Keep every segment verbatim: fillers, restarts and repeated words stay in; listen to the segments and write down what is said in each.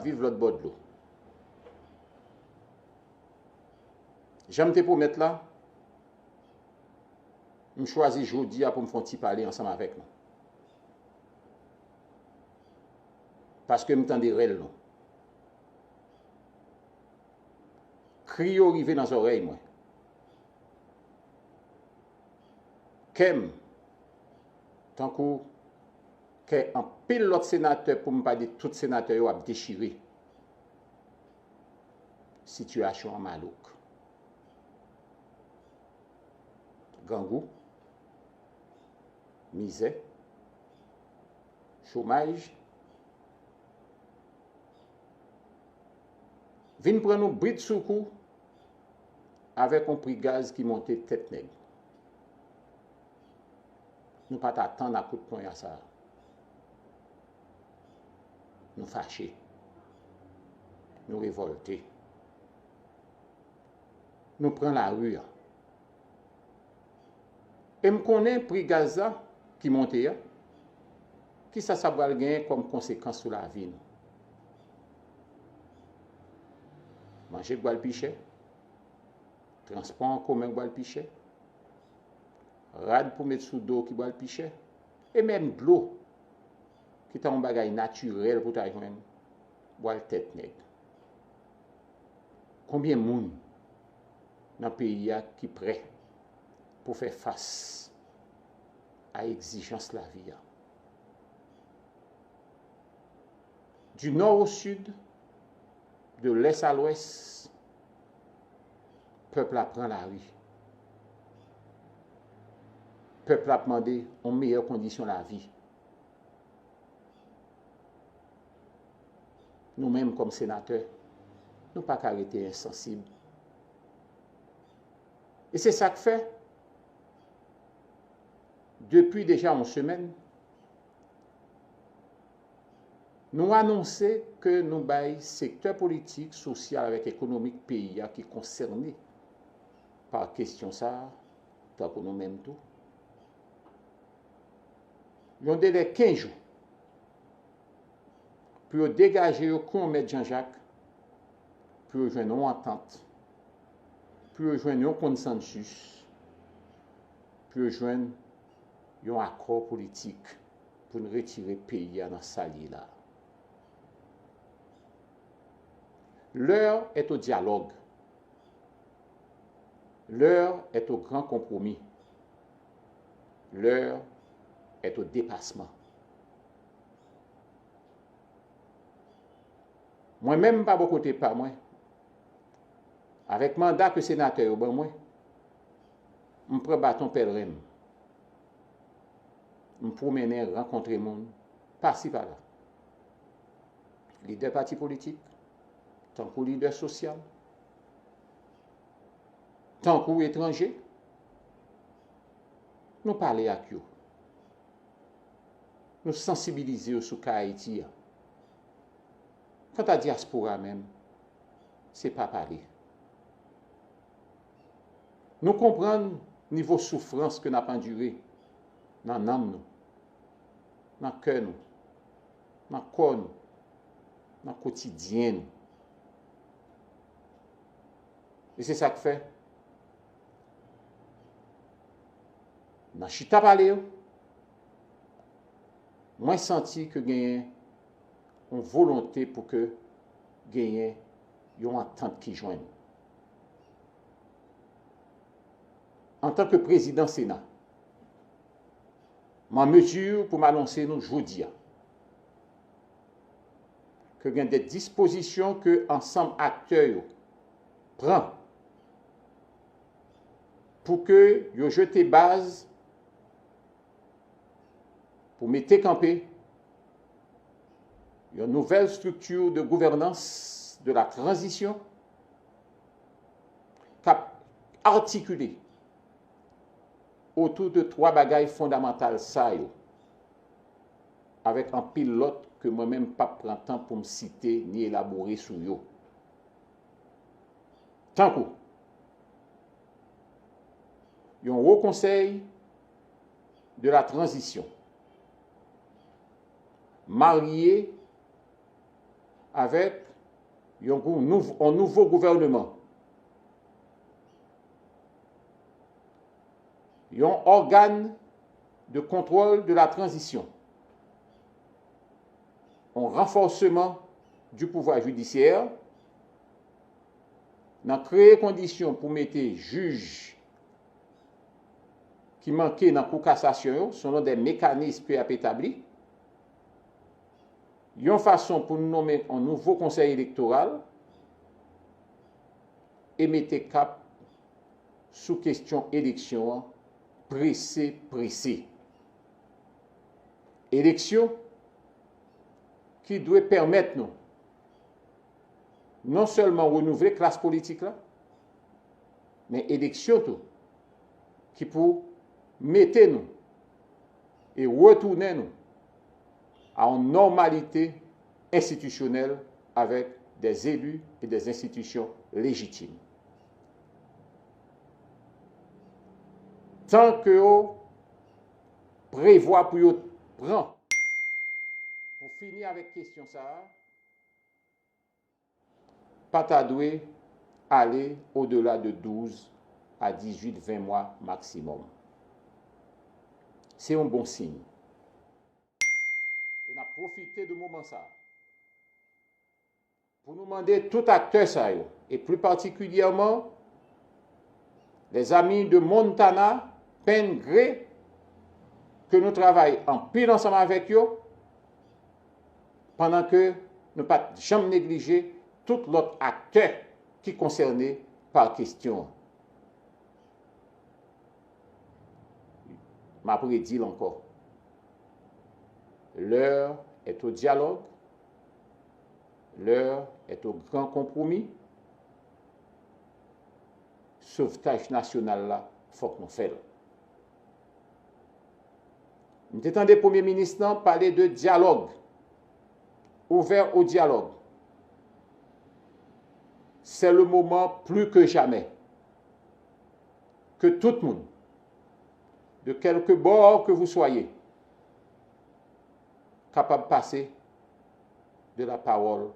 viv lòt bò dlo. Jan m te pwomèt la, m chwazi jodi a pou m fè yon ti pale ansanm avèk nou. Paske m tande rèl nou. Kri yo rive nan zòrèy mwen. Kè m, tankou kè anpil lòt senatè, pou m pa di tout senatè yo, ap dechire. Sitiyasyon an malouk. Grangou, mizè, chomaj, vin pran nou bridsoukou avèk yon pri gaz ki monte tèt nèg. Nou pa t atann a kout ponya sa a. Nou fache. Nou revòlte. Nou pran lari a. E m konnen pri gaz la ki monte a, kisa sa pral genyen kòm konsekans sou lavi nou. Manje k pral pi chè, transpò an komen k pral pi chè, rad pou met sou do ki pral pi chè, e menm dlo, ki ta yon bagay natirèl pou ta jwenn, pral tèt nèg. Konbyen moun nan peyi a ki prè pou fè fas a egzijans lavi a? Du nord au sud, de l'est à l'ouest, pèp la pran lari. Pèp la ap mande yon meyè kondisyon lavi. Nou menm kòm senatè, nou pa ka rete ensansib. E se sa k fè, depi deja yon semèn, nou anonse ke nou bay sektè politik, sosyal avèk ekonomik peyi a ki konsène pa kesyon sa a, tankou nou menm tou, yon delè kenz jou pou yo degaje yo kou yon mèt Janjak, pou yo jwenn yon antant, pou yo jwenn yon konsansis, pou yo jwenn yon akò politik pou n retire peyi a nan sa l ye la. L'heure est au dialogue. L'heure est au grand compromis. L'heure est au dépassement. Mwen menm, pa bò kote pa mwen, avèk manda ke senatè yo ban mwen, m pran baton pèlren m. M pwomennen, rankontre moun, pasi pala. Lidè pati politik, tankou lidè sosyal, tankou etranje, nou pale ak yo. Nou sansibilize yo sou ka Ayiti a. Kanta dyaspora menm, se pa pale. Nou konprann nivo soufrans ke n ap andire nan nanm nou, nan kè nou, nan kò nou, nan kotidyen nou. E se sa k fè, nan chita pale yo, mwen santi ke genyen yon volonte pou ke genyen yon antant ki jwenn. Antanke prezidan Sena, m an mezi pou m anonse nou jodi a ke gen de dispozisyon ke ansanm aktè yo pran pou ke yo jete baz pou mete kanpe yon nouvèl strikti de gouvènans de la tranzisyon k ap atikile otou de twa bagay fondamantal sa yo, avèk anpil lòt ke mwen menm p ap pran tan pou m site ni elabore sou yo. Tankou yon Wo Konsèy de la Tranzisyon marye avèk yon gou- nouv- yon nouvo gouvènman, yon organe de contrôle de la transition, yon ranfòsman du pouvoir judiciaire, nan kreye kondisyon pou mete jij ki manke nan kou kasasyon yo, selon de mekanis ke y ap etabli, yon fason pou nou nonmen yon nouvo konsèy elektoral e mete kap sou kesyon eleksyon an prese, prese. Eleksyon ki dwe pèmèt nou non sèlman renouvle klas politik la, men eleksyon tou ki pou mete nou e retounen nou a yon nòmalite enstitisyonèl avèk des élus et des institutions légitimes. Tan ke yo prevwa pou yo pran pou fini avèk kesyon sa a, pa ta dwe ale odela de douz a dizuit, ven mwa maksimòm. Se yon bon siy. E n ap pwofite de moman sa a pou nou mande tout aktè sa yo, e pli patikilyèman lèzami de Montana, Penn, Gray, ke nou travay anpil ansanm avèk yo, pandan ke nou pa t janm neglije tout lòt aktè ki konsène pa kesyon an. M ap redi l ankò. L'heure est au dialogue, l'heure est au grand compromis. Sovtaj nasyonal la, fòk nou fè l. M te tande Premye Minis lan pale de dyalòg, ouvert au dialogue. C'est le moment plus que jamais que tout moun, de quelque bord que vous soyez, kapab pase de la parole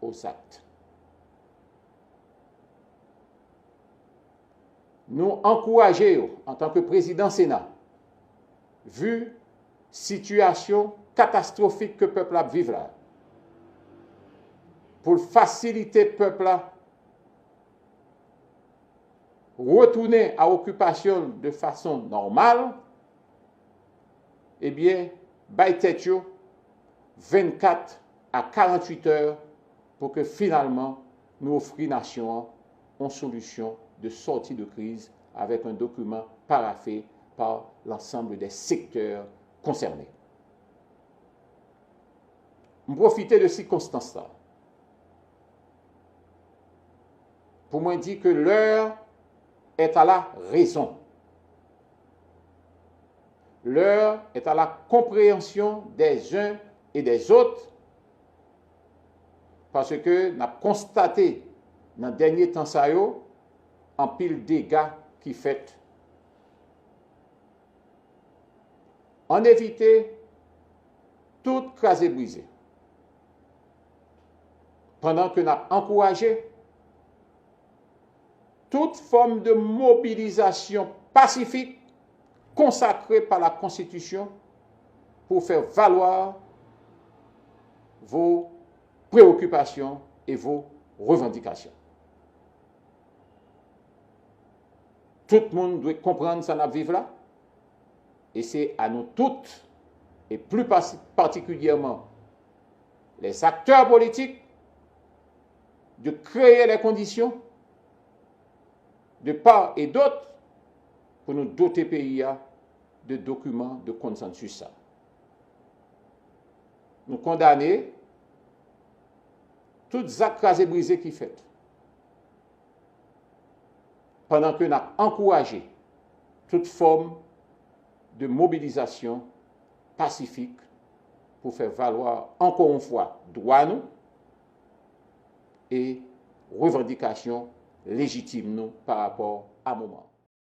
aux actes. Nou ankouraje yo antanke prezidan Sena, vi sitiyasyon katastwofik ke pèp la ap viv la, pou l fasilite pèp la retounen a okipasyon de fason nòmal, ebyen, bay tèt yo vennkat a karanntuit è pou ke finalman nou ofri nasyon an yon solisyon de sortie de crise avec un document paraphé par l'ensemble des secteurs concernés. M pwofite de sikonstans la pou mwen di ke l'heure est à la raison. L'heure est à la compréhension des uns et des autres, paske n ap konstate nan dènye tan sa yo anpil dega ki fèt. Ann evite tout kraze brize, pandan ke n ap ankouraje tout fòm de mobilizasyon pasifik consacrée par la Constitution pour faire valoir vos préoccupations et vos revendications. Tout moun dwe konprann sa n ap viv la, e se a nou tout, e pli pati- patikilyèman les acteurs politiques, de créer les conditions de part et d'autre pou nou dote peyi a de dokiman de konsansis sa. Nou kondane tout zak kraze brize ki fèt, pandan ke n ap ankouraje tout fòm de mobilizasyon pasifik pou fè valwa ankò yon fwa dwa nou e revandikasyon lejitim nou pa rapò a moman.